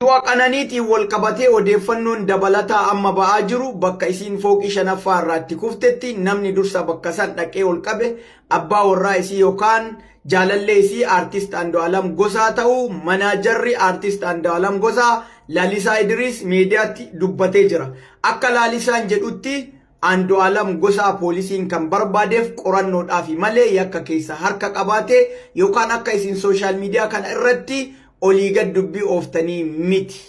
Du'a Qananiitiin wal qabatee odeeffannoon dabalataa amma ba'aa jiru bakka isiin fooqii shanaffaa irraa itti kuftetti namni dursa bakka san dhaqee ol qabe abbaa warraa isii yookaan jaalallee isii Aartist Andu'aalam Gosaa ta'uu manaajarri Aartist Andu'aalam Gosaa Lalisaa Idiriis miidiyaatti dubbatee jira. Akka Lalisaan jedhutti Andu'aalam Gosaa poolisiin kan barbaadeef qorannoodhaafi malee yakka keessa harka qabaate yookaan akka isin sooshaal miidiyaa kana irratti olii gad dubbii ooftanii miti.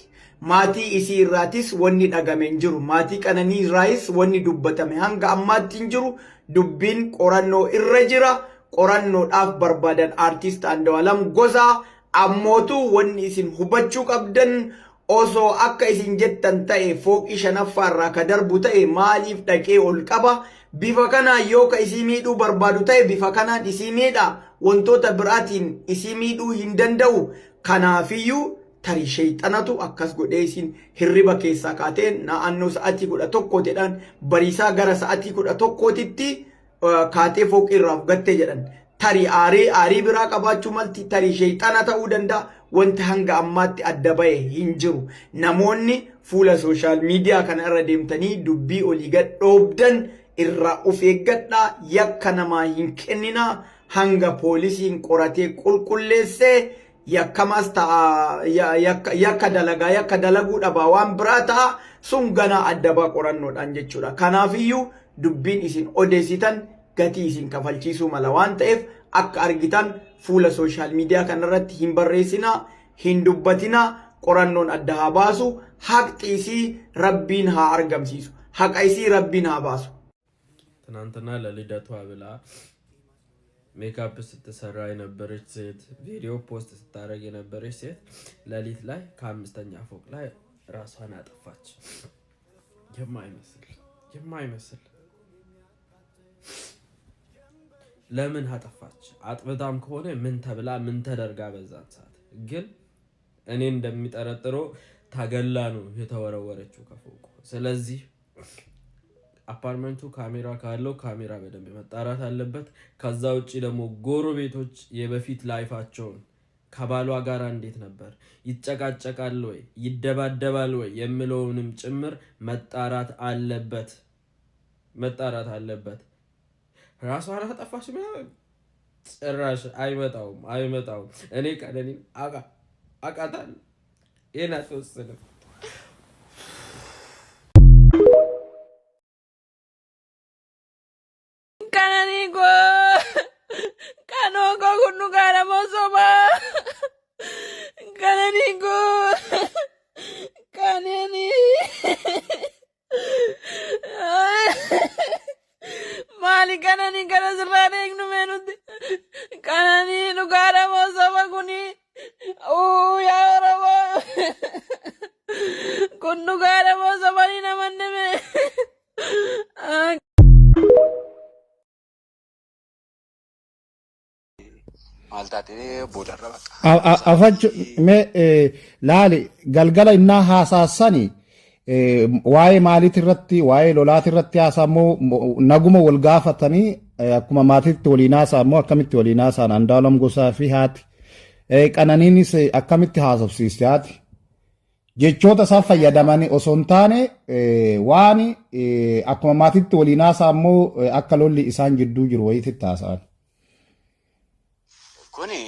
Maatii isii irraatis wanni dhagame hin jiru. Maatii Qananii irraayis wanni dubbatame hanga ammaatti hin jiru. Dubbiin qorannoo irra jira. Qorannoodhaaf barbaadan Aartist Andu'aalam Gosaa ammootu wanni isin hubachuu qabdan osoo akka isin jettan ta'e fooqii shanaffaa irraa ka darbu ta'e maaliif dhaqee ol qaba? Bifa kanaan yoo ka isii miidhuu barbaadu ta'e bifa kanaan isii miidha. Wantoota biraatiin isii miidhuu hin danda'u. Kanaafiyyuu tarii sheeyxanatu akkas godhee isin hirriba keessaa kaatee naannoo sa'atii 11 jedhan bariisaa gara sa'atii 11titti kaatee fooqii irraa of gattee jedhan. Tarii aarii aarii biraa qabaachuu malti tarii sheeyxana ta'uu danda'a. Wanti hanga ammaatti adda ba'e hin jiru. Namoonni fuula sooshaal miidiyaa kana irra deemtanii dubbii olii gad dhoobdan irraa of eeggadhaa yakka namaa hin kenninaa hanga poolisiin qoratee qulqulleessee yakkamaas ta'a yakka dalagaa yakka dalaguu dhabaa waan biraa ta'a sun ganaa adda ba'a qorannoodhaan jechuudha. Kanaafiyyuu dubbiin isin odeessitan gatii isin kafalchiisuu mala waan ta'eef akka argitan fuula sooshaal miidiyaa kanarratti hin barreessinaa hin dubbatinaa qorannoon adda haa baasu haqxi isii rabbiin haa argamsiisu haqa isii rabbiin haa baasu. ትናንትና ለልደቷ ብላ ሜካፕ ስትሰራ የነበረች ሴት፣ ቪዲዮ ፖስት ስታደርግ የነበረች ሴት ሌሊት ላይ ከአምስተኛ ፎቅ ላይ ራሷን አጠፋች። የማይመስል የማይመስል ለምን አጠፋች? አጥፍታም ከሆነ ምን ተብላ ምን ተደርጋ? በዛን ሰዓት ግን እኔ እንደሚጠረጥረው ታገላ ነው የተወረወረችው ከፎቁ። ስለዚህ አፓርትመንቱ ካሜራ ካለው ካሜራ በደንብ መጣራት አለበት። ከዛ ውጭ ደግሞ ጎረቤቶች የበፊት life ኣቸውን ከባሏ ጋር እንዴት ነበር፣ ይጨቃጨቃል ወይ ይደባደባል ወይ የሚለውንም ጭምር መጣራት አለበት መጣራት አለበት። ራሷን አጠፋች ምናምን ጭራሽ አይመጣውም አይመጣውም። እኔ ቀነኒን አውቃታለሁ። ይህን አትወስንም። Qananii koo qanoo koo kun dhugaadha moo sobaa? Qananii koo qananii maali qananii kana sirraa eegnu mee nuti qananii dhugaadha moo soba kuni? Uu yaa Oromoo kun dhugaadha moo sobanii namanne mee? Maal taatee boodarra bakka. Afachu mee laali galgala innaa haasaasani waa'ee maaliit irratti waa'ee lolaati irratti haasaa moo naguma wal gaafatanii akkuma maatiitti waliin haasaa moo akkamitti waliin haasaan Andu'aalam Gosaa fi haati Qananiinis akkamitti haasofsiiste haati? Jechoota isaan fayyadamanii osoo hin taane waan akkuma maatiitti waliin haasaa immoo akka lolli isaan jidduu jiru wayiitti haasa'an. Kuni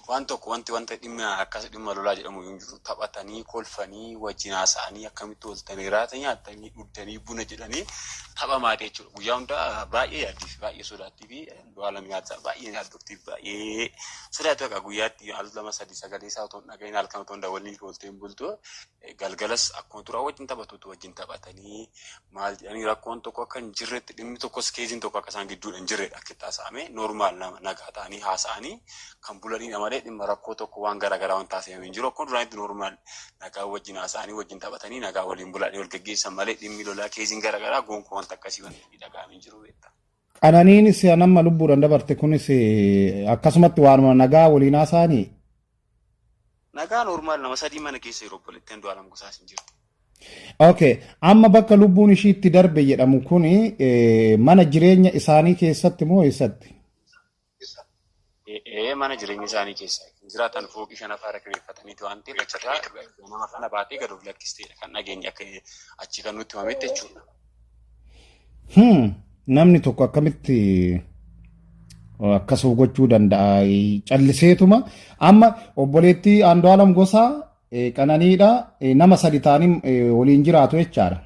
waan tokko wanti wanta dhimma akkas dhimma lolaa jedhamu hin jiru. Taphatanii, kolfanii, wajjin haasa'anii akkamitti ooltanii raata nyaattanii, dhugdanii, buna jedhanii tapha maatii jechuudha. Guyyaa hundaa baay'ee yaaddiif baay'ee sodaattii fi Andu'aalam yaadsa baay'ee yaaddoftiif baay'ee sodaatti bakka guyyaatti al lama sadi sagalee isaa otoo hin dhagahin halkan otoo hin dawwalin ooltee hin bultu. Galgalas akkuma turaa wajjin taphatutu wajjin taphatanii maal jedhanii rakkoon tokko akka hin jirretti dhimmi tokkos keeziin tokko akka isaan gidduudha hin jirredha akka itti haasa'ame normaal nama nagaa ta'anii haasa'anii kan bulanidha malee dhimma rakkoo tokko waan garaagaraa waan taasifame hin jiru. Akkuma duraanitti normaal nagaa wajjin haasa'anii wajjin taphatanii nagaa waliin bulanii wal geggeessan malee dhimmi lolaa keeziin garaagaraa gonkumaa wanta akkasii wanti dhaga'ame hin jiru beektaa. Qananiinis amma lubbuudhaan dabarte kunis akkasumatti waanuma nagaa waliin haasa'anii. Nagaa normaal nama sadii mana keessa yeroo obboleettii Andu'aalam Gosaas hin jirtu. Okay. Amma bakka lubbuun ishii itti darbe jedhamu kuni mana jireenya isaanii keessatti moo eessatti? Mana jireenya isaanii keessa kan jiraatan fooqii shanaffaa irra kireeffataniiti waan ta'eef achirraa nama kana baatee gad of lakkisteedha kan dhageenye akka achi kan nutti himametti jechuudha. Namni tokko akkamitti akkasuma gochuu danda'a? Calliseetuma amma obboleettii Andu'aalam Gosaa Qananiidha nama sadi ta'anii waliin jiraatu jechaadha.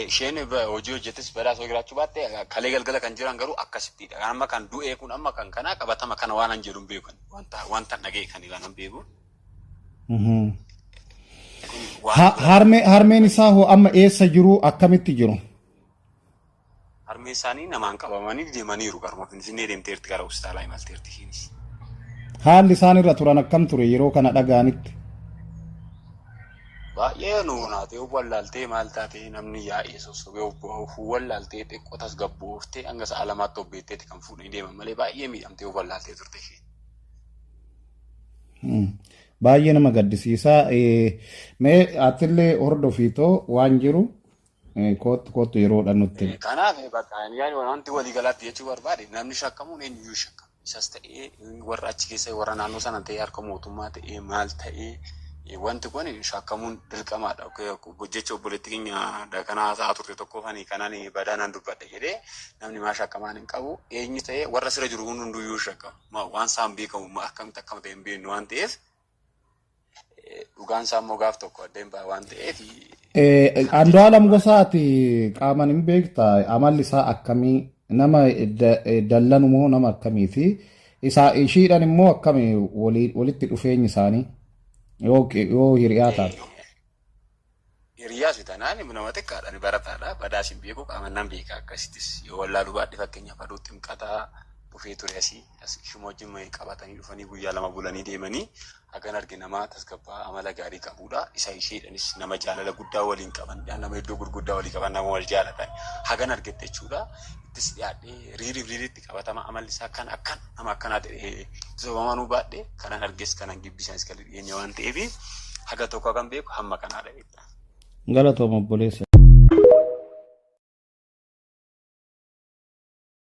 Isheen hojii hojjettes badaa osoo jiraachuu baatte kalee galgala kan jiran garuu akkasittidha. Amma kan du'ee kun amma kan kanaa qabatama kana waan an jedhu hin beeku. Wanta wanta dhaga'e kan ilaalan beeku. Harmeen isaa hoo amma eessa jiru akkamitti jiru? Harmeen isaanii namaan qabamanii deemaniiru garuma Finfinnee deemteerti gara hospitaalaa imalteerti ishiinis. Haalli isaan irra turan akkam ture yeroo kana dhaga'anitti? Baay'ee nu naatee of wallaaltee maal taatee namni yaa'ee sossobee of wallaaltee xiqqoo tasgabbooftee hanga sa'a lamaatti of beekteeti kan fuudhanii deeman malee baay'ee miidhamtee of wallaaltee turte isheen. Baay'ee nama gaddisiisa. Mee atillee hordofiitoo waan jiru Koottu koottu yeroodhaan nutti himi. Kanaaf bakka yaani wanti waliigalaatti jechuu barbaade namni shakkamuun eenyuyyuu shakkama. Isas ta'ee warra achi keessa warra naannoo sana ta'ee harka mootummaa ta'ee maal ta'ee wanti kun shakkamuun dirqamaadha. Jecha obboleetti keenya kana haasa'aa turte tokkoof ani kanan badaa nan dubbadha jedhee namni maa shakkamaan hin qabu eenyu ta'ee warra sira jiru hunduyyuu shakkama. Waan isaan beekamu akkamitti akkam ta'e hin beeknu waan ta'eef Dhugaan isaa immoo gaaf tokko addeen ba'a waan ta'eef. Andu'aalam Gosaati qaaman hin beekta amalli isaa akkamii nama dallanu moo nama akkamiiti isaa ishiidhaan immoo akkami walitti dhufeenyi isaanii yoo hiriyaa taate. Hiriyaa si tanaan nama xiqqaadha ni barataadha badaas hin beeku qaaman nan beeka akkasittis yoo wallaaluu baadhe fakkeenyaaf aduu ximqataa dhufee ture asii as ishuma wajjin qabatanii dhufanii guyyaa lama bulanii deemanii hagan arge nama tasgabbaa amala gaarii qabuudha isa isheedhanis nama jaalala guddaa waliin qabanidha nama iddoo gurguddaa walii qaban nama wal jaalatan hagan argette jechuudha ittis dhiyaadhee riiriif riiriitti qabatama amalli isaa kan akkan nama akkanaa ta'e itti sobamanuu baadhe kanan arges kanan gibbisaanis kan dhiyeenya waan ta'eef haga tokko kan beeku hamma kanaadha jechuudha. Galatooma obboleessa.